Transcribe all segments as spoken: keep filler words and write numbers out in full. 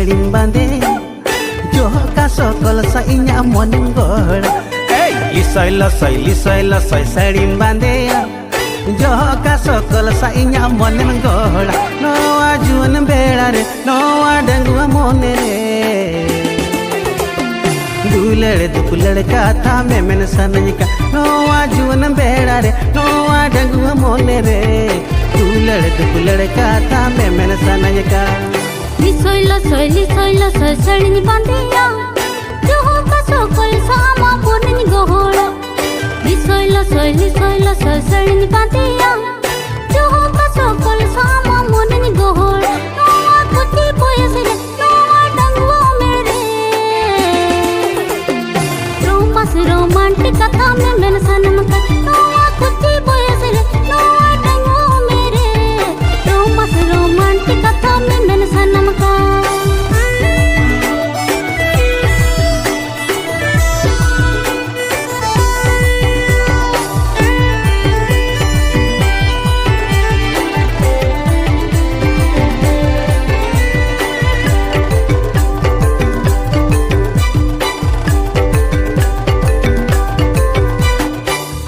ᱥᱟᱹᱲᱤᱢ ᱵᱟᱸᱫᱮᱭᱟ, ᱡᱚᱦᱚᱜ ᱠᱟ ᱥᱚᱠᱚᱞ ᱥᱟ ᱤᱧᱟᱜ ᱢᱚᱱᱮᱢ ᱜᱚᱦᱚᱲᱟ᱾ ᱮᱭ! ᱞᱤᱥᱟᱭ ᱞᱟᱥᱟᱭ, ᱞᱤᱥᱟᱭ ᱞᱟᱥᱟᱭ ᱥᱟᱹᱲᱤᱢ ᱵᱟᱸᱫᱮᱭᱟ, ᱡᱚᱦᱚᱜ ᱠᱟ ᱥᱚᱠᱚᱞ ᱥᱟ ᱤᱧᱟᱜ ᱢᱚᱱᱮᱢ ᱜᱚᱦᱚᱲᱟ᱾ ᱱᱚᱣᱟ ᱡᱩᱣᱟᱹᱱ ᱵᱮᱲᱟ ᱨᱮ, ᱱᱚᱣᱟ ᱰᱟᱺᱜᱩᱣᱟᱹ ᱢᱚᱱᱮ ᱨᱮ, ᱫᱩᱞᱟᱹᱲ ᱫᱩᱯᱞᱟᱹᱲ ᱠᱟᱛᱷᱟ ᱢᱮᱢᱮᱱ ᱥᱟᱱᱟᱧ ᱠᱟᱱ᱾ ᱱᱚᱣᱟ ᱡᱩᱣᱟᱹᱱ ᱵᱮᱲᱟ ᱨᱮ, ᱱᱚᱣᱟ ᱰᱟᱺᱜᱩᱣᱟᱹ ᱢᱚᱱᱮ ᱨᱮ, ᱫᱩᱞᱟᱹᱲ ᱫᱩᱯᱞᱟᱹᱲ ᱠᱟᱛᱷᱟ ᱢᱮᱢᱮᱱ ᱥᱟᱱᱟᱧ ᱠᱟᱱ᱾ ᱞᱤᱥᱚᱭ ᱞᱚᱥᱚᱭ, ᱞᱤᱥᱚᱭ ᱞᱚᱥᱚᱭ ᱥᱟᱹᱲᱤᱧ ᱵᱟᱸᱫᱮᱭᱟ, ᱡᱚᱦᱚᱜ ᱠᱟ ᱥᱚᱠᱚᱞ ᱥᱟ ᱟᱢᱟᱜ ᱢᱚᱱᱮᱧ ᱜᱚᱦᱚᱲᱟ᱾ ᱞᱤᱥᱚᱭ ᱞᱚᱥᱚᱭ, ᱞᱤᱥᱚᱭ ᱞᱚᱥᱚᱭ ᱥᱟᱹᱲᱤᱧ ᱵᱟᱸᱫᱮᱭᱟ, ᱡᱚᱦᱚᱜ ᱠᱟ ᱥᱚᱠᱚᱞ ᱥᱟ ᱟᱢᱟᱜ ᱢᱚᱱᱮᱧ ᱜᱚᱦᱚᱲᱟ᱾ ᱱᱚᱣᱟ ᱠᱩᱪᱤ ᱵᱚᱭᱮᱥ ᱨᱮ, ᱱᱚᱣᱟ ᱰᱟᱺᱜᱩᱣᱟᱹ ᱩᱢᱮᱨ ᱨᱮ, romance romantic ᱠᱟᱛᱷᱟ ᱢᱮᱢᱮᱱ ᱥᱟᱱᱟᱢ ᱠᱟᱱ᱾ ᱱᱚᱣᱟ ᱠᱩᱪᱤ ᱵᱚᱭᱮᱥ ᱨᱮ, ᱱᱚᱣᱟ ᱰᱟᱺᱜᱩᱣᱟᱹ ᱩᱢᱮᱨ ᱨᱮ, romance romantic ᱠᱟᱛᱷᱟ ᱢᱮᱢᱮᱱ ᱥᱟᱱᱟᱢ ᱠᱟᱱ᱾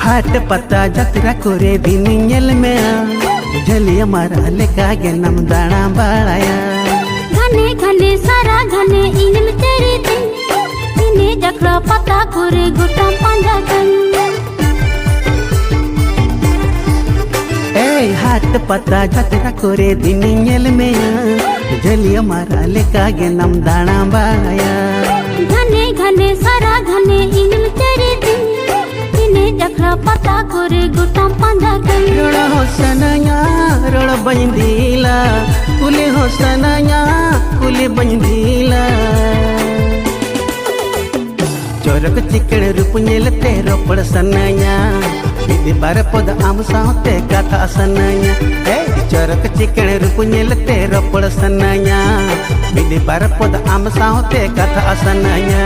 ᱦᱟᱴ ᱯᱟᱛᱟ ᱡᱟᱛᱨᱟ ᱠᱚᱨᱮ ᱫᱤᱱᱤᱧ ᱧᱮᱞ ᱢᱮᱭᱟ, ᱡᱷᱟᱹᱞᱤᱭᱟᱹ ᱢᱟᱨᱟ ᱞᱮᱠᱟ ᱜᱮ ᱱᱟᱢ ᱫᱟᱬᱟ ᱵᱟᱲᱟᱭᱟ᱾ ᱜᱷᱟᱱᱮ ᱜᱷᱟᱱᱮ ᱥᱟᱨᱟ ᱜᱷᱟᱱᱮ ᱤᱧᱮᱢ ᱪᱟᱹᱨᱤ ᱛᱤᱧ, ᱤᱧ ᱡᱟᱠᱲᱟ ᱯᱟᱛᱟ ᱠᱚᱨᱮ ᱜᱚᱴᱟᱢ ᱯᱟᱸᱡᱟ ᱠᱟᱹᱧ᱾ ᱮᱭ ᱦᱟᱴ ᱯᱟᱛᱟ ᱡᱟᱛᱨᱟ ᱠᱚᱨᱮ ᱫᱤᱱᱤᱧ ᱧᱮᱞ ᱢᱮᱭᱟ, ᱡᱷᱟᱹᱞᱤᱭᱟᱹ ᱢᱟᱨᱟ ᱞᱮᱠᱟ ᱜᱮ ᱱᱟᱢ ᱫᱟᱬᱟ ᱵᱟᱲᱟᱭᱟ᱾ ᱜᱷᱟᱱᱮ ᱜᱷᱟᱱᱮ ᱥᱟᱨᱟ ᱜᱷᱟᱱᱮ ᱤᱧᱮᱢ ᱪᱟᱹᱨᱤ ᱛᱤᱧ, ᱤᱧ ᱡᱟᱠᱲᱟ ᱯᱟᱛᱟ ᱠᱚᱨᱮ ᱜᱚᱴᱟᱢ ᱯᱟᱸᱡᱟ ᱠᱟᱹᱧ᱾ ᱨᱚᱲ ᱦᱚᱸ ᱥᱟᱱᱟᱧᱟ, ᱨᱚᱲ ᱵᱟᱹᱧ ᱫᱤᱞᱟ, ᱠᱩᱞᱤ ᱦᱚᱸ ᱥᱟᱱᱟᱧᱟ, ᱠᱩᱞᱤ ᱵᱟᱹᱧ ᱫᱤᱞᱟ᱾ ᱪᱚᱨᱚᱠ ᱪᱤᱠᱟᱹᱲ ᱨᱩᱯ ᱧᱮᱞᱛᱮ ᱨᱚᱯᱚᱲ ᱥᱟᱱᱟᱧᱟ, ᱢᱤᱫ ᱵᱟᱨ ᱯᱚᱫ ᱟᱢ ᱥᱟᱶᱛᱮ ᱠᱟᱛᱷᱟ ᱥᱟᱱᱟᱧᱟ᱾ ᱮᱭ ᱪᱚᱨᱚᱠ ᱪᱤᱠᱟᱹᱲ ᱨᱩᱯ ᱧᱮᱞᱛᱮ ᱨᱚᱯᱚᱲ ᱥᱟᱱᱟᱧᱟ, ᱢᱤᱫ ᱵᱟᱨ ᱯᱚᱫ ᱟᱢ ᱥᱟᱶᱛᱮ ᱠᱟᱛᱷᱟ ᱥᱟᱱᱟᱧᱟ᱾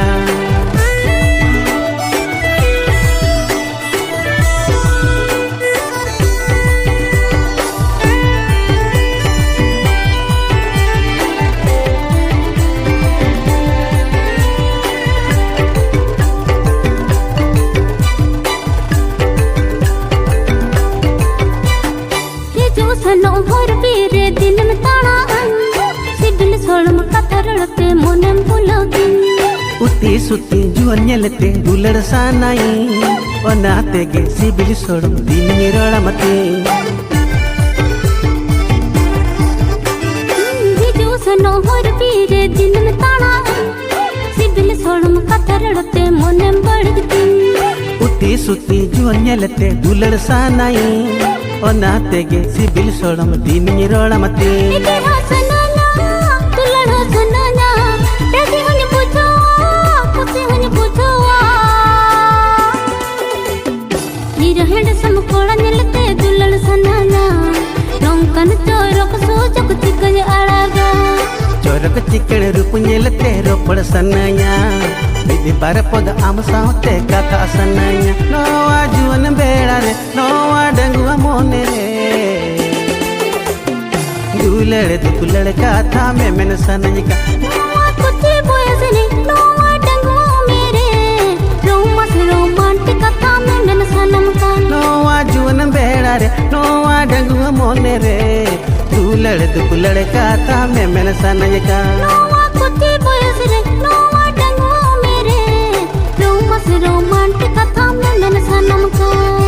ᱱᱚᱜ ᱦᱚᱨ ᱵᱤᱨ ᱨᱮ ᱫᱤᱱᱮᱢ ᱛᱟᱲᱟᱢ, ᱥᱤᱵᱤᱞ ᱥᱚᱲᱚᱢ ᱠᱟᱛᱷᱟ ᱨᱚᱲ ᱛᱮ ᱢᱚᱱᱮᱢ ᱵᱩᱞᱟᱹᱣ ᱛᱤᱧ᱾ ᱩᱛᱤ ᱥᱩᱛᱤ ᱡᱩᱣᱟᱹᱱ ᱧᱮᱞᱛᱮ ᱫᱩᱞᱟᱹᱲ ᱥᱟᱱᱟᱭᱤᱧ, ᱚᱱᱟ ᱛᱮᱜᱮ ᱥᱤᱵᱤᱞ ᱥᱚᱲᱚᱢ ᱫᱤᱱᱤᱧ ᱨᱚᱲᱟᱢ ᱛᱤᱧ᱾ ᱦᱤᱡᱩᱜ ᱥᱮᱱᱚᱜ ᱦᱚᱨ ᱵᱤᱨ ᱨᱮ ᱫᱤᱱᱮᱢ ᱛᱟᱲᱟᱢ, ᱥᱤᱵᱤᱞ ᱥᱚᱲᱚᱢ ᱠᱟᱛᱷᱟ ᱨᱚᱲ ᱛᱮ ᱢᱚᱱᱮᱢ ᱵᱟᱹᱲᱤᱡ ᱛᱤᱧ᱾ ᱩᱛᱤ ᱥᱩᱛᱤ ᱡᱩᱣᱟᱹᱱ ᱧᱮᱞᱛᱮ ᱫᱩᱞᱟᱹᱲ ᱥᱟᱱᱟᱭᱤᱧ, ᱚᱱᱟ ᱛᱮᱜᱮ ᱥᱤᱵᱤᱞ ᱥᱚᱲᱚᱢ ᱫᱤᱱᱤᱧ ᱨᱚᱲᱟᱢ ᱛᱤᱧ᱾ ᱤᱫᱤ ᱦᱚᱸ ᱥᱟᱱᱟᱧᱟ, ᱫᱩᱞᱟᱹᱲ ᱦᱚᱸ ᱥᱟᱱᱟᱧᱟ, ᱨᱟᱹᱜᱤ ᱦᱚᱸᱧ ᱵᱩᱡᱷᱟᱹᱣᱟ, ᱠᱩᱥᱤ ᱦᱚᱸᱧ ᱵᱩᱡᱷᱟᱹᱣᱟ᱾ ᱦᱤᱨᱳ ᱦᱮᱱᱰᱥᱟᱢ ᱠᱚᱲᱟ ᱧᱮᱞᱛᱮ ᱫᱩᱞᱟᱹᱲ ᱥᱟᱱᱟᱧᱟ, ᱱᱚᱝᱠᱟᱱ ᱪᱚᱨᱚᱠ ᱥᱩᱡᱚᱜ ᱪᱤᱠᱟᱹᱧ ᱟᱲᱟᱜᱟ? ᱪᱚᱨᱚᱠ ᱪᱤᱠᱟᱹᱲ ᱨᱩᱯ ᱧᱮᱞᱛᱮ ᱨᱚᱯᱚᱲ ᱥᱟᱱᱟᱧᱟ, ᱢᱤᱫ ᱵᱟᱨ ᱯᱚᱫ ᱟᱢ ᱥᱟᱶᱛᱮ ᱠᱟᱛᱷᱟ ᱥᱟᱱᱟᱧᱟ᱾ ᱱᱚᱣᱟ ᱡᱩᱣᱟᱹᱱ ᱵᱮᱲᱟ ᱨᱮ, ᱱᱚᱣᱟ ᱰᱟᱺᱜᱩᱣᱟᱹ ᱢᱚᱱᱮ ᱨᱮ, ᱫᱩᱞᱟᱹᱲ ᱫᱩᱯᱞᱟᱹᱲ ᱠᱟᱛᱷᱟ ᱢᱮᱢᱮᱱ ᱥᱟᱱᱟᱧ ᱠᱟᱱ᱾ ᱱᱚᱣᱟ ᱠᱩᱪᱤ ᱵᱚᱭᱮᱥ ᱨᱮ, ᱱᱚᱣᱟ ᱰᱟᱺᱜᱩᱣᱟᱹ ᱩᱢᱮᱨ ᱨᱮ, romance romantic ᱠᱟᱛᱷᱟ ᱢᱮᱢᱮᱱ ᱥᱟᱱᱟᱢ ᱠᱟᱱ᱾ ᱱᱚᱣᱟ ᱡᱩᱣᱟᱹᱱ ᱵᱮᱲᱟ ᱨᱮ, ᱱᱚᱣᱟ ᱰᱟᱺᱜᱩᱣᱟᱹ ᱢᱚᱱᱮ ᱨᱮ, ᱫᱩᱞᱟᱹᱲ ᱫᱩᱯᱞᱟᱹᱲ ᱠᱟᱛᱷᱟ ᱢᱮᱢᱮᱱ ᱥᱟᱱᱟᱧ ᱠᱟᱱ᱾ ᱱᱚᱣᱟ ᱠᱩᱪᱤ ᱵᱚᱭᱮᱥ ᱨᱮ, ᱱᱚᱣᱟ ᱰᱟᱺᱜᱩᱣᱟᱹ ᱩᱢᱮᱨ ᱨᱮ, romance romantic ᱠᱟᱛᱷᱟ ᱢᱮᱢᱮᱱ ᱥᱟᱱᱟᱢ ᱠᱟᱱ᱾